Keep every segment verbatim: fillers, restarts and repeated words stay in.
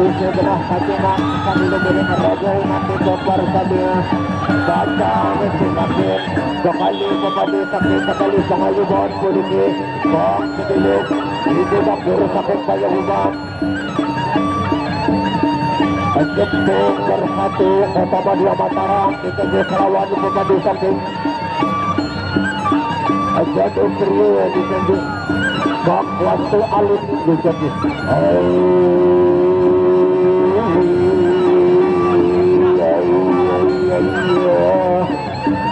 Bisa genah katingan, sambil beri ngerogol nanti bopar sambil baca mesin makin. Sakali pepadu sakit, sakali pangayuban puliki. Bang kediluk, itu dapur sakit payah uban. Jepung bersatu, kota Madura Mataram, kita juga kelawan pepadu sakit. Aja tuh kriya dikanggé. Bak waktu alit dikanggé. Ai, ai, ai, ai, ai.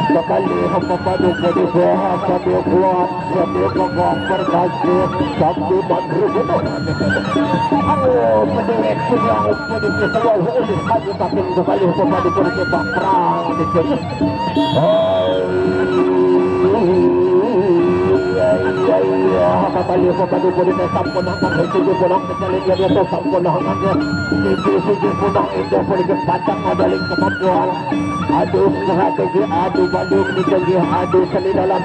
Sakali hamba padu padu sehat sambil kuat sambil kokoh berkasih sambil mandru gunung. Aku peduli punya peduli selalu ulih hati tapi sakali hamba padu padu sehat perang dikanggé. Iya, iya, iya. Kapali ko padu padu ka sampunangan, hiti di pulang kecali dia dia to sampunangan dia. Siji siji punang indah pun ke pacang modeling kemampuan. Adu strategi, adu balung di tinggi, adu seni dalam.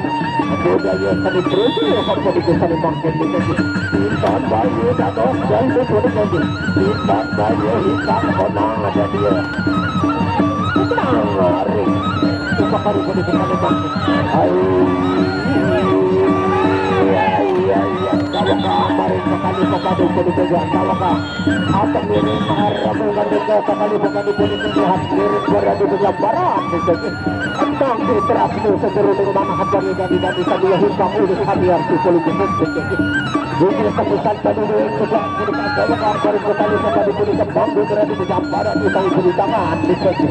Budaya seni peruntu ya kapali ke seni mangkin di tinggi. Intan bayi dados dan itu di tinggi. Intan bayi hitam konang ada dia. Nang lari. Upakari ko di kami bang. Ai. Iya, iya, iya. Kawaka, mari kami pepadu ko di pegang kawaka. Atau ini mengarah mengenai ke kami pepadu ko di pegang. Diri berada di pegang barat. Entang di teras ni segera dengan mana hajar ni dari dari tadi yang hitam ini kami harus polisi. Ini keputusan tadi juga kita baru kembali kepada diri kembang di berada di gambaran di tangan di sini.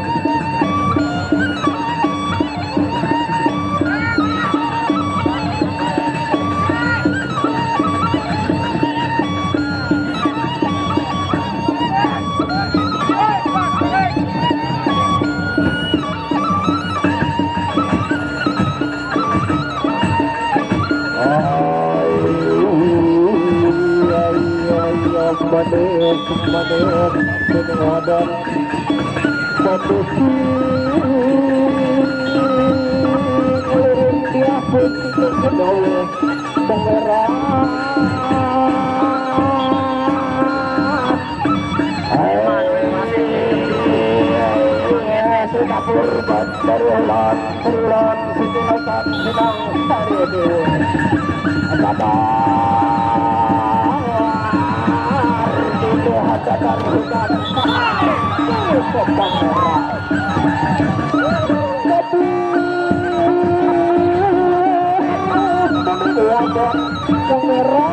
Manis, manis, sing ada manis. Ngiring dia pun kedawa pengerang. Sudah purban dari ulang, ulang sini ulang, sinang dari dewa. Sadar itu sadar sudah. Kepala. Tapi kamera